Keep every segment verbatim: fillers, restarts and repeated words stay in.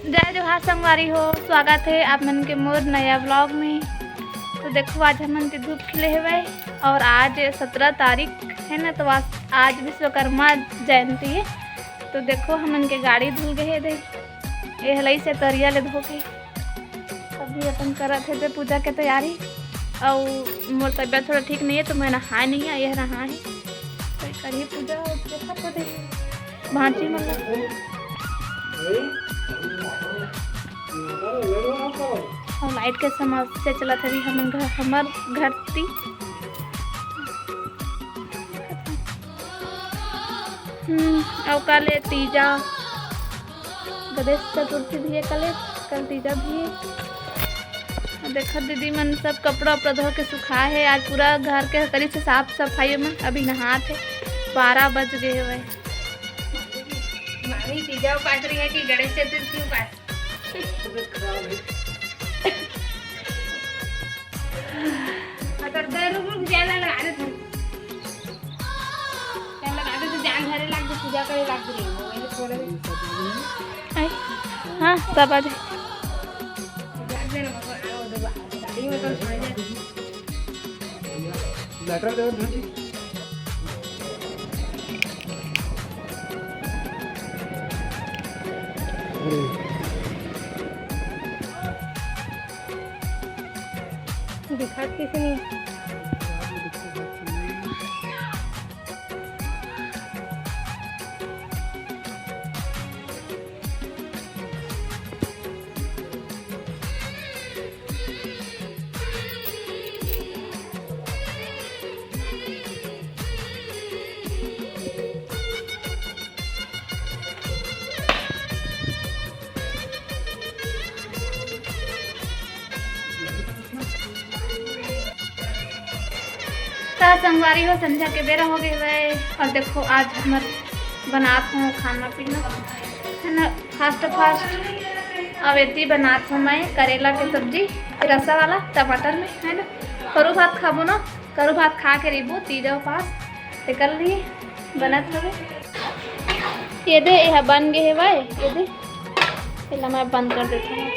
जय जोहार संगवारी हो, स्वागत हे आप मन के मोर नया vlog में। तो देखो, आज हमन के धूप खिले हवय और आज सत्रह तारीख हे ना, तो आज, आज विश्वकर्मा जयंती हे। तो देखो, हमन के गाड़ी धुल गए हे दे, ए हलई से तरिया ले धो के। अभी अपन करत हे दे पूजा के तैयारी। अउ मोर तबियत थोड़ा ठीक नहीं है, तो मैं नहाए नहीं आई, ये नहा है। तो करी पूजा, देखत हो दे भांची मन ला। अउ लाइट के समस्या चलत हवे हमन घर, हमर घर ती। हम्म, अउ काले तीजा, गणेश चतुर्थी भी हे काले, कल तीजा भी हे। अउ देखत दीदी मन सब कपड़ा उपड़ा धो के सुखाए हे। आज पूरा घर के करी से साफ सफाई में अभी नहात हे, बारह बज गए हवय। मामी तीजा उपास रही है कि गणेश चतुर्थी उपास? अगर दो रुक रुक जाना लगा दे थोड़ी। चल लगा दे, तो जान धरे लाग दे, पूजा करे लाग दे, वो वही थोड़े दिन। आई। हाँ, सब आ जाए। जान दे ना, वो दे बा-, गाड़ी में तो छोड़ दे। लेटर दे दो जी। दिखात कैसे नहीं? त संगवारी हो, संझा के बेरा हो गए हवय और देखो, आज हमर बनात हो खाना पीना, है ना, fast fast। अब एती बनात हो मैं करेला के सब्जी, रसा वाला टमाटर में, है ना। करू भात खाबो ना, करू भात खा के रहिबो तीजा उपास। ते कर लिए बनत हवे। ये दे, ये बन गए हवय, ये दे। एला मैं बंद कर देता हूँ।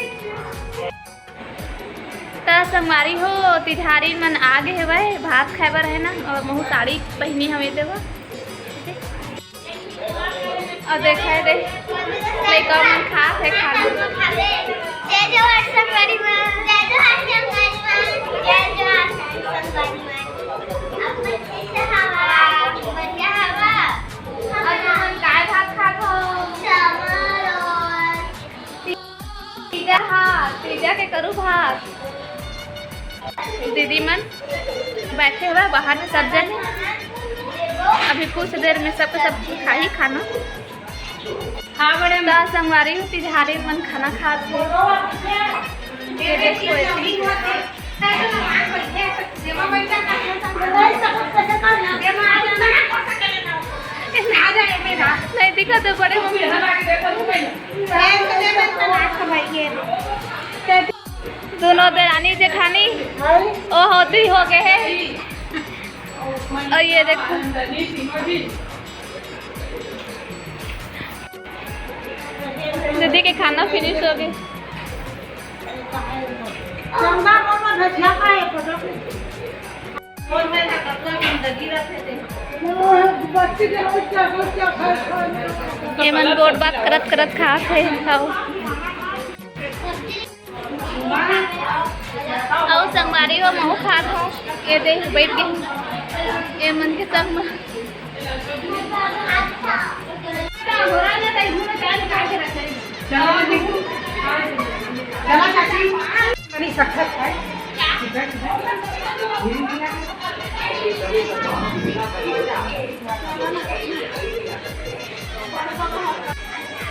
त संगवारी हो, तिजहारी मन आ गे हवय भात खाए बर, है ना। और महू साड़ी पहिने हवे, देखो। और देखा है, देख, लइका मन खात हे खाना। जय जोहार संगवारी मन। जय जोहार संगवारी मन। जय जोहार संगवारी मन। अब मैं कैसे हवा? बढ़िया हवा। और तुमन काय भात खात हो? चावल और तीजा, हाँ, तीजा के करू भात। दीदी मन बैठे हुए बाहर में सब जने, अभी कुछ देर में सबके सब खाही खाना। हाँ, बड़े त संगवारी हो, तिजहारी मन खाना खात हे। ये देखो, ये नहीं दिखा तो बड़े मम्मी। दोनों देरानी जेठानी, ओ होती हो गए है। और ये देखो, दीदी के खाना finish हो गए। एमन गोठ बात करत करत खात हे। आओ, आओ संगवारी हो, महू खात हो। ये दे, बैठ गए एमन के संग में।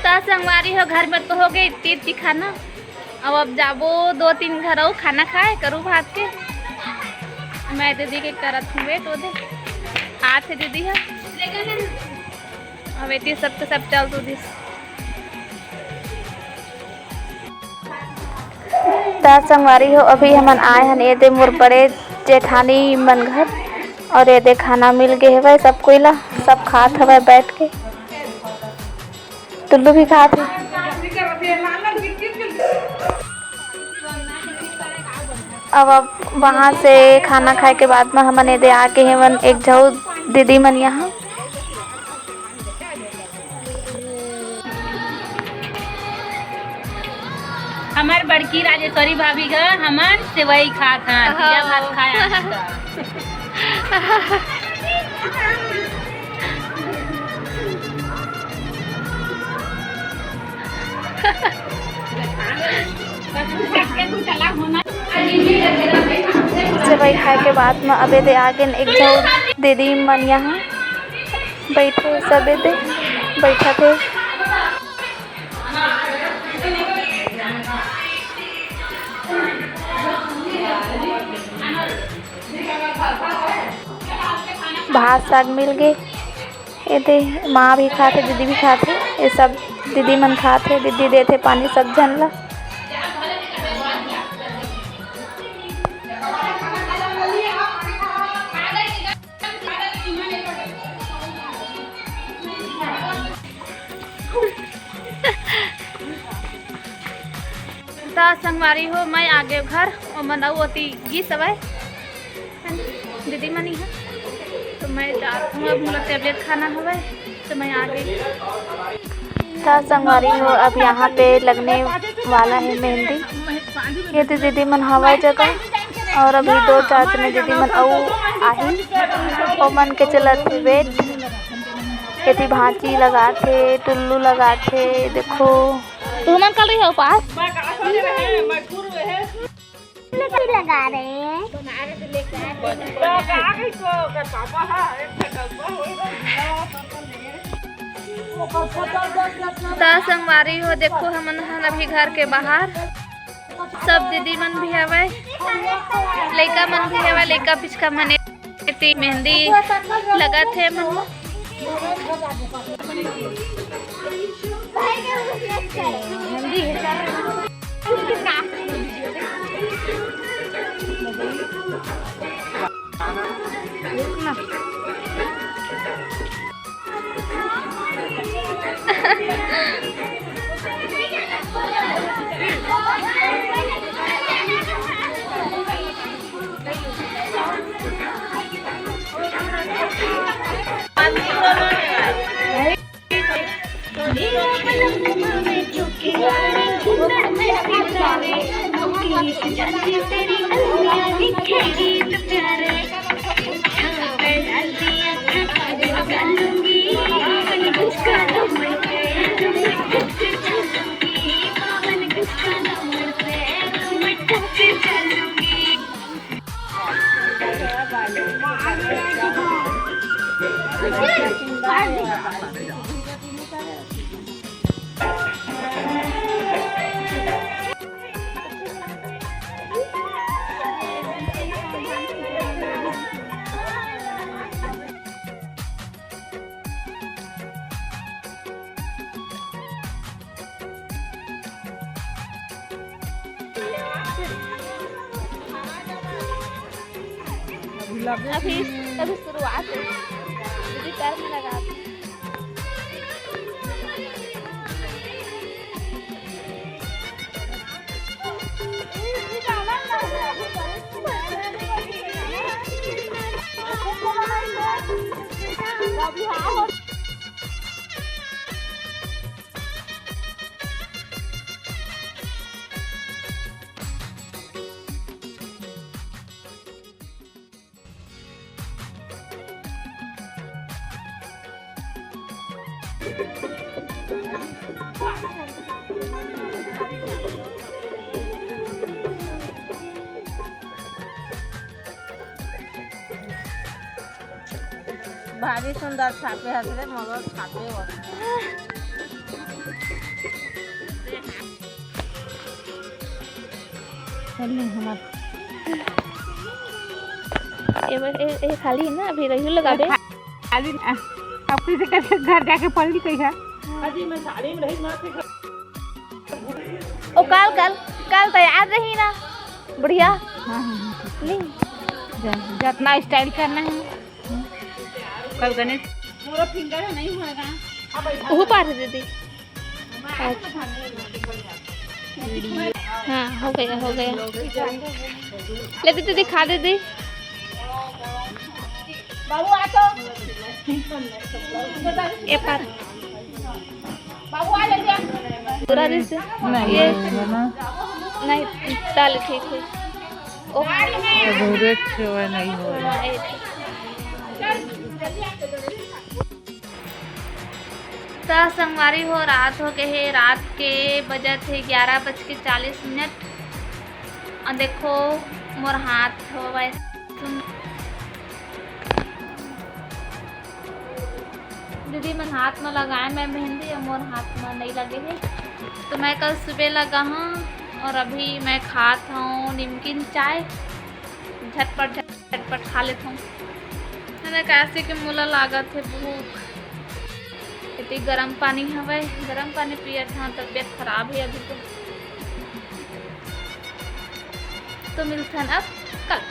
त संगवारी हो, घर में तो हो गए इतनी इतनी खाना। अब, अब जाबो दो तीन घर अउ खाना खाए करू भात के। मैं दीदी के करत हूँ wait, ओदे आत हे दीदी ह। अब एती सबके सब चल तू दिस। त संगवारी हो, अभी हमन आए हन एदे मोर बड़े जेठानी मन घर, और एदे खाना मिल गे हवय सब कोई ला, सब खात हवय बैठ के। टुल्लू भी खात हे। अब, अब वहाँ से खाना खाए के बाद में हमन एदे आके हेवन एक झऊ दीदी मन यहाँ। हमर बड़की राजेश्वरी भाभी घर हमन सेवई खात हन, पीला भात खाए हन। सेवई खाए के बाद म अबे दे आगेन एक झन दीदी मन यहाँ बैठे, सबे दे बैठत हे। भात साग मिल गे। एदे माँ भी खाथे, दीदी भी खाथे, ये सब दीदी मन खाथे, दीदी देथे पानी सब झन ला। त संगवारी हो, मैं आगे घर, ओमन अउ ओती गिस हवय। दीदी मनी है, तो मैं जात हूँ, अब मोला tablet खाना हवय, तो मैं आ गई। त संगवारी हो, अब यहाँ पे लगने वाला है मेहंदी। ये तो दीदी मन हवय जगह, और अभी दो चार जने दीदी मन अउ आही, ओमन के चलत हे wait। एती भांची लगाथे, टुल्लू लगाथे, देखो। तुमन कल रही हो पास? लगा रहे हैं। त संगवारी हो, देखो, हमन हन अभी घर के बाहर, सब दीदी मन भी हवय, लइका मन भी हवय, लइका पिचका मन एती मेहंदी लगत हे मन। अभी, अभी शुरुआत है। दीदी पैर में लगा दी। भारी सुंदर छापे हस रे, मगर छापे हो। चल ले हमार। ए, ए, ए खाली है ना, अभी रहियो लगाबे। खा-, खाली, आ, अब कैसे करके घर जाके पढ़ी कही है। अजी, मैं साड़ी में रही, मैं फिर ओ, काल, काल, काल तैयार रही ना, बढ़िया। हाँ, हाँ, हाँ। नहीं। जा, जा, अपना style करना है। कल गणेश। मोरो finger है, नहीं होएगा। ओहू पार है दीदी। अच्छा। हाँ, हो गया, हो गया। ले दीदी, दिखा दे दी। बाबू आ तो। ये पार। बाबू आ जल्दी आ। पूरा दे से। नहीं, ये नहीं, नहीं, नहीं। नहीं, चल ठीक है। ओह। अधूरे छुए नहीं हुए। हाँ, ये ठीक। त संगवारी हो, रात हो गए हे, रात के बजत हे ग्यारह बज के चालीस मिनट। अउ देखो मोर हाथ हो वैसे सुन, दीदी मन हाथ में लगाए मैं मेहंदी, अउ मोर हाथ में नहीं लगे हे। तो मैं कल सुबह लगा हूँ अउ अभी मैं खात हूँ निमकीन चाय, झटपट झटपट खा लेथन। है ना, काहे से कि मोला लागत हे भूख। एती गरम पानी हवय, गरम पानी पियत हन, तबीयत खराब हे अभी तो। तो मिलथन अब कल।